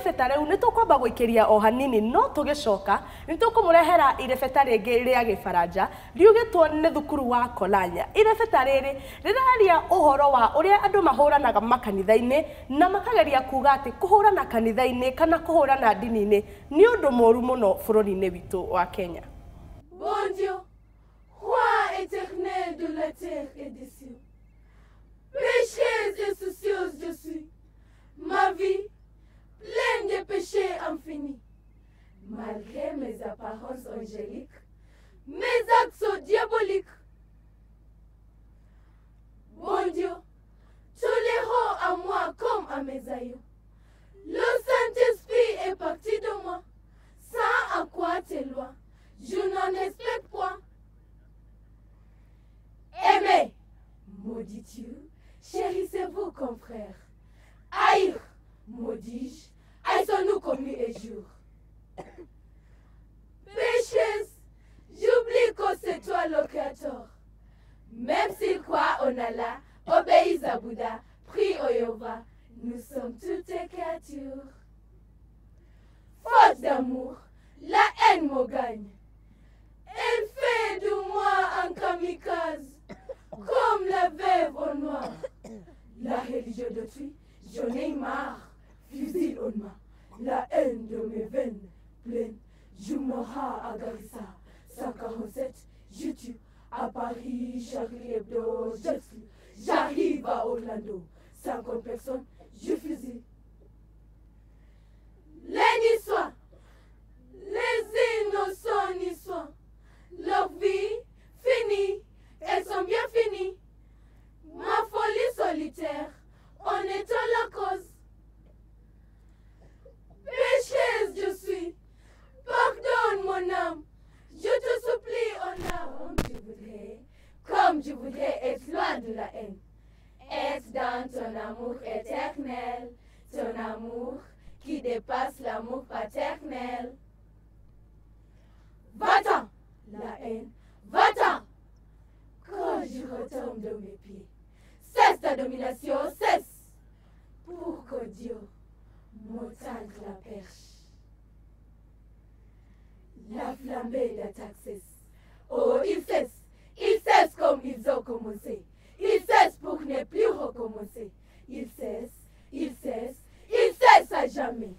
Irebeta rĩu nĩ tũkwamba gũikĩria o hanini, no tũgĩcoka nĩ tũkũmũrehera irebeta rĩngĩ rĩa gĩbaranja riugĩtwo nĩ thukuru wa Kolanya. Irebeta rĩrĩ rĩraria ũhoro wa ũrĩa andũ mahũranaga makanitha-inĩ na makageria kuga atĩ kũhũrana kanitha-inĩ kana kũhũrana ndini-inĩ nĩ ũndũ mũru mũno bũrũri-inĩ witũ wa Kenya. Bon Dieu, roi éternel de la terre et des cieux, pécheuse et soucieuse je suis, ma vie pleine de péchés infinis. Malgré mes apparences angéliques, mes actes sont diaboliques. Bon Dieu, tolérant à moi comme à mes aïeux. Le Saint-Esprit est parti de moi, sans à quoi tes lois, je n'en espère point. Aimez, maudis-tu, chérissez-vous comme frères. Haïr, maudis-je, haïssons-nous comme nuit et jour. Pécheuse, j'oublie que c'est toi le Créateur. Même s'il croit en Allah, obéit à Bouddha, prie au Jéhovah, nous sommes toutes créatures. Faute d'amour, la haine me gagne. Elle fait de moi un kamikaze, comme la veuve au noir. La religion d'autrui, j'en ai marre. Fusil en main, la haine de mes veines pleines. Je mourra à Garissa, 147, je tue. À Paris, Charlie Hebdo, j'exclus. J'arrive à Orlando, 50 personnes, je fusille. Les Niçois, les innocents Niçois, leur vie finie, elles sont bien finies. Ma folie solitaire en étant la cause. Pécheuse je suis, pardonne mon âme, je te supplie en âme. Comme je voudrais être loin de la haine, être dans ton amour éternel, ton amour qui dépasse l'amour paternel. Va-t'en, la haine, va-t'en. Quand je retombe de mes pieds, cesse ta domination, cesse, pour que Dieu me tende la perche. La flambée d'attaque cesse. Oh, il cesse comme ils ont commencé. Il cesse pour ne plus recommencer. Il cesse, il cesse, il cesse à jamais.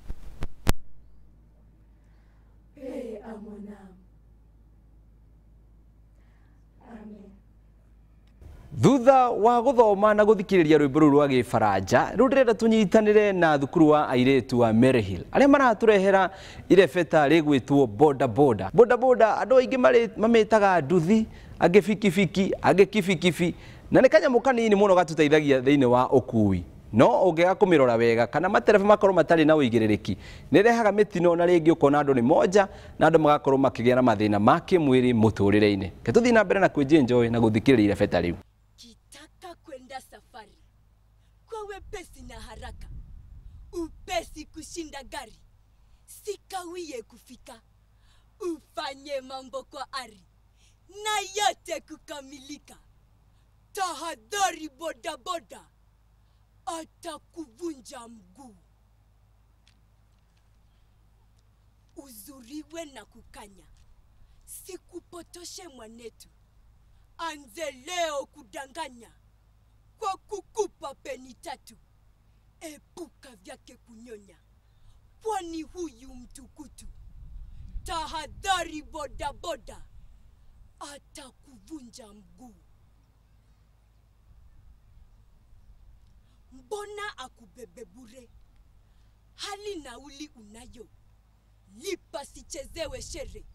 Paix à mon âme. Amen. Thutha wa guthoma na guthikiriria rwimbo ruru rwa gibaranja riu ndirenda tunyitanire na thukuru wa airitu wa Maryhill aria maraturehera irebeta rigwitwo boda boda. Boda boda andu aingi mamitaga nduthi, angi bikibiki, angi kibikibi, na nĩ kanyamũ kanini mũno gatuteithagia thĩinĩ wa ũkui. No ũngĩaga kũmĩrora wega kana matereba makorwo matarĩ na ũigĩrĩrĩki, nĩ rehaga mĩtino na rĩngĩ ũkona andũ nĩ monja na andũ magakorwo makĩgĩa na mathĩna ma kĩmwĩrĩ mũtũrĩre-inĩ. Reke tũthiĩ na mbere na kwĩenjoy na gũthikĩrĩria irebeta rĩu. Kitaka kwenda safari kwa wepesi na haraka, upesi kushinda gari, sikawie kufika, ufanye mambo kwa ari na yote kukamilika. Tahadhari bodaboda, atakuvunja mguu. Uzuriwe na kukanya, sikupotoshe mwanetu. Anze leo kudanganya kwa kukupa peni tatu. Epuka vyake kunyonya, kwani huyu mtukutu. Tahadhari bodaboda, atakuvunja mguu. Mbona akubebe bure, hali nauli unayo. Lipa sichezewe shere,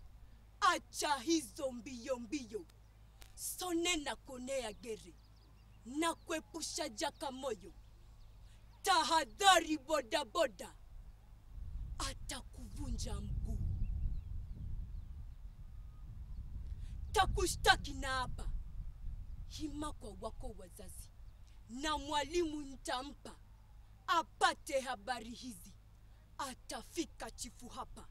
acha hizo mbio mbio. Sone na konea gere, na kuepusha jaka moyo. Tahadhari bodaboda, atakuvunja mguu. Takushtaki na hapa, hima kwa wako wazazi, na mwalimu ntampa, apate habari hizi. Atafika chifu hapa,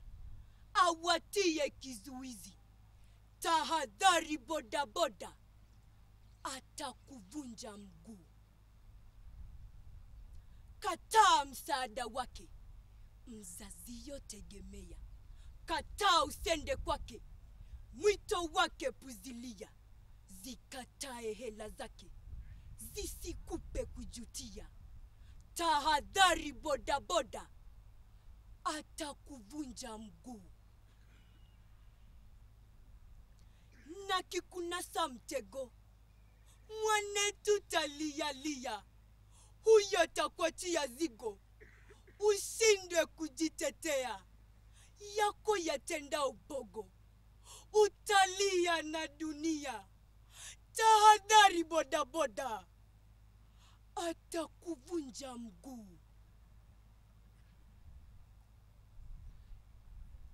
awatie kizuizi. Tahadhari bodaboda, atakuvunja mguu. Kataa msaada wake, Mzazi yotegemea, kataa usende kwake, mwito wake puzilia, zikatae hela zake, zisikupe kujutia. Tahadhari bodaboda, atakuvunja mguu. Na kikunasa mtego, mwanetu talialia, huyo takuachia zigo, ushindwe kujitetea, yako yatenda ubogo, utalia na dunia. Tahadhari bodaboda, atakuvunja mguu.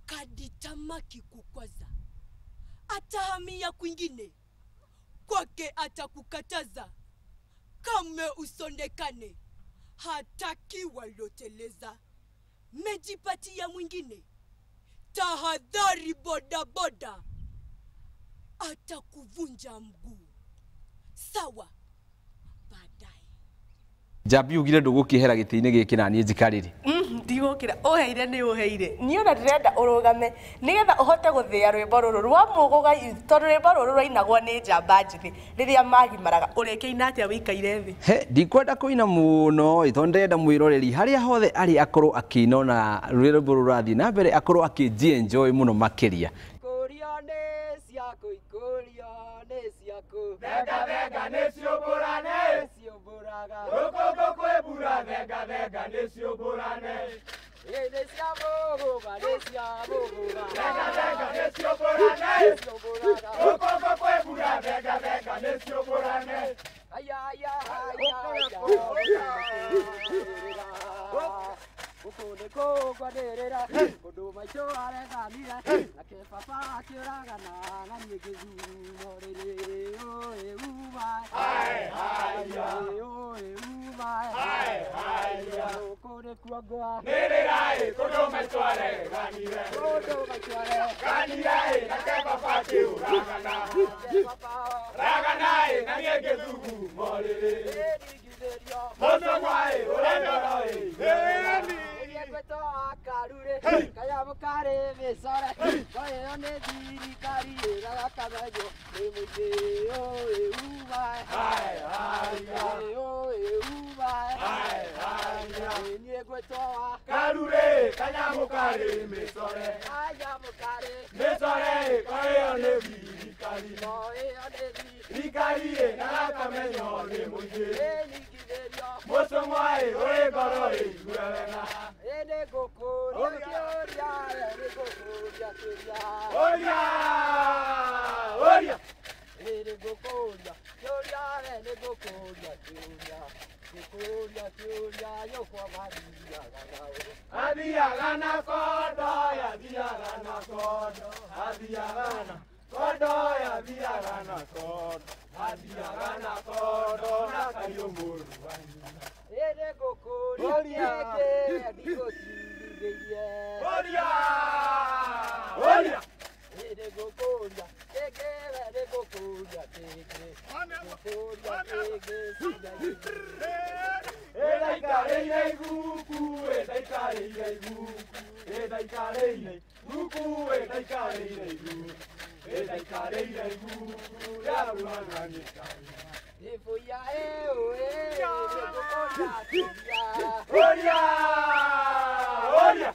Kadi tamaki kukwaza, atahamia kwingine, kwake atakukataza, kame usondekane, hataki waloteleza, mejipatia mwingine. Tahadhari bodaboda, atakuvunja mguu. Sawa, baadaye. Njambi ugire ndũgũkĩehera gĩtĩ-inĩ gĩkĩ na niĩ njikarĩre. Ndigũkĩra, ũheire nĩ ũheire. Niĩ ona ndĩrenda ũrũgame nĩgetha ũhote gũthĩa rwĩmbo rũrũ rwa Mũgũga Youth, tondũ rwĩmbo rũrũ rwainagwo nĩ njamba njĩthĩ rĩrĩa magimaraga. Ũrĩkĩina atĩa wĩikaire thĩ? He, ndikwenda kũina mũno tondũ ndĩrenda mwĩroreri harĩa hothe arĩ akorwo akĩina ona rwĩmbo rũrũ rũrathiĩ na mbere akorwo akĩnji enjoy mũno makĩria. Ikũrio nĩ ciaku, ikũrio nĩ ciaku. Thenga thenga nĩ ciũmbũrane, ciũmbũraga. Rũkũngũ kwĩ mbura, thenga thenga nĩ ciũmbũrane. Ĩ nĩ cia mũgũga, nĩ cia mũgũga. Thenga thenga nĩ ciũmbũrane, ciũmbũraga. Rũkũngũ kwĩ mbura, thenga thenga nĩ ciũmbũrane. Aya aya aya aya. Gũkũ nĩ kũngwanĩrĩra, ũndũ maitũ areganire, nake baba akĩũragana na niĩ ngĩthumo rĩrĩ, ũĩ uma. Ĩ ũĩ uma. Gũkũ nĩkuo ngwa. Nĩrĩra-ĩ, kũndũ maitũ areganire. Kũndũ maitũ Areganire-ĩ, nake baba akĩũragana. Ragana-ĩ, na niĩ ngĩthugumo rĩrĩ. Ĩringithĩrio. Mũcũngwa-ĩ, ũrendoro-ĩ, ĩni. Kanyamũ karĩ mĩcore, no ĩyo nĩ thirikari ĩragakamenywo nĩ mũingĩ, ũĩ uma. Ĩ ũĩ uma. Ĩ niĩ ngwĩtwo wa Karure, kanyamũ karĩ mĩcore. Kanyamũ karĩ mĩcore-ĩ, ko ĩyo nĩ thirikari. No ĩyo nĩ thirikari-ĩ, na gakamenywo nĩ mũingĩ. Ĩringithĩrio. Mũcũngwa-ĩ, ũrĩ ngoro-ĩ, igue wega. Ĩ nĩ ngũkũria kĩũria, nĩ ngũkũria kĩũria. Ũria, ũria. Ĩ nĩ ngũkũria kĩũria, nĩ ngũkũria kĩũria. Ngũkũria kĩũria, nyũkwa mathiaga na ũ. Athiaga na kondo, athiaga na kondo, athiaga na kondo, athiaga na kondo, athiaga na kondo, na kaiũ mũrũ wa nyina. Ĩ nĩ ngũkũria kĩngĩ, ndigũtigithĩirie. Ũria, ũria. Ĩ nĩ ngũkũria kĩngĩ, nĩ ngũkũria kĩngĩ. Ngũkũria kĩngĩ, Ĩndaikarĩire iguku, ĩndaikarĩire iguku, ĩndaikarĩire iguku, ĩndaikarĩire iguku, ĩndaikarĩire iguku, rĩarũmana nĩ karima. Ĩbũya ĩũĩ, nĩ ngũkũria kĩũria. Ũria, ũria.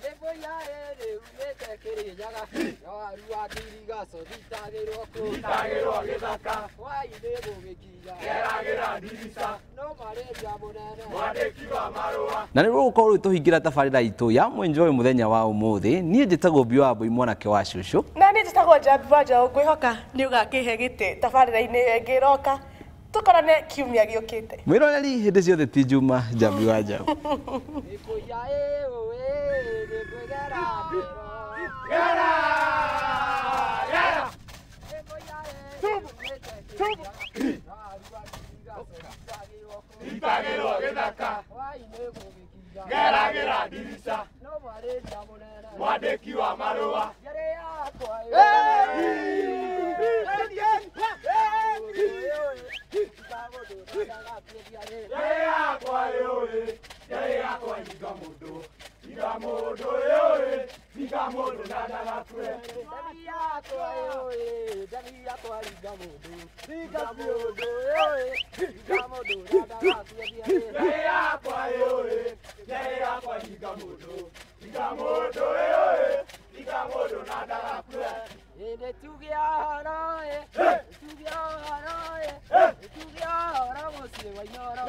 Ĩbũya ĩrĩumĩte Kĩrĩnyaga, no arua ngirigaco thitagĩrwo kũ. Thitagĩrwo gĩthaka. Hwaĩ-inĩ gũgĩkinya. Geragĩra ndirica. No marĩria mũnene. Mwandĩki wa marũa. Na nĩ rũgũkorwo rĩu tũhingĩra tabarĩra itũ ya Mwenjoy mũthenya wa ũmũthĩ. Niĩ njĩtagwo Mbio wa Mbũi mwanake wa cũcũ. Na niĩ njĩtagwo Njambi wa Njaũ, ngwĩhoka nĩ ũgakĩhe gĩtĩ tabarĩra-inĩ ĩyo ĩngĩ ĩroka. Tũkorane kiumia gĩũkĩte. Mwĩroreri hĩndĩ ciothe ti Juma, Njambi wa Njaũ. Ĩbũya ĩũĩ, nĩ ngwĩgera ngero. Gera, gera. Ĩbũya ĩrĩumĩte Kĩrĩnyaga, no arua ngirigaco thitagĩrwo kũ. Thitagĩrwo gĩthaka. Hwaĩ-inĩ gũgĩkinya. Geragĩra ndirica. No marĩria mũnene. Mwandĩki wa marũa. Njarĩ yakwa Njarĩ yakwa ĩũĩ, njarĩ yakwa inga mũndũ, inga mũndũ ĩũĩ, tiga mũndũ na ndagakue. Ndari yakwa ĩũĩ, ndari yakwa ringa mũndũ, ringa mũndũ ĩũĩ, ringa mũndũ na ndagakue. Ndari yakwa ĩũĩ, ndari yakwa ringa mũndũ, ringa mũndũ ĩũĩ, ringa mũndũ na ndagakue. Ĩndĩ tuge ũhoro ĩ, tuge ũhoro ĩ, tuge ũhoro mũciĩ wa Inooro.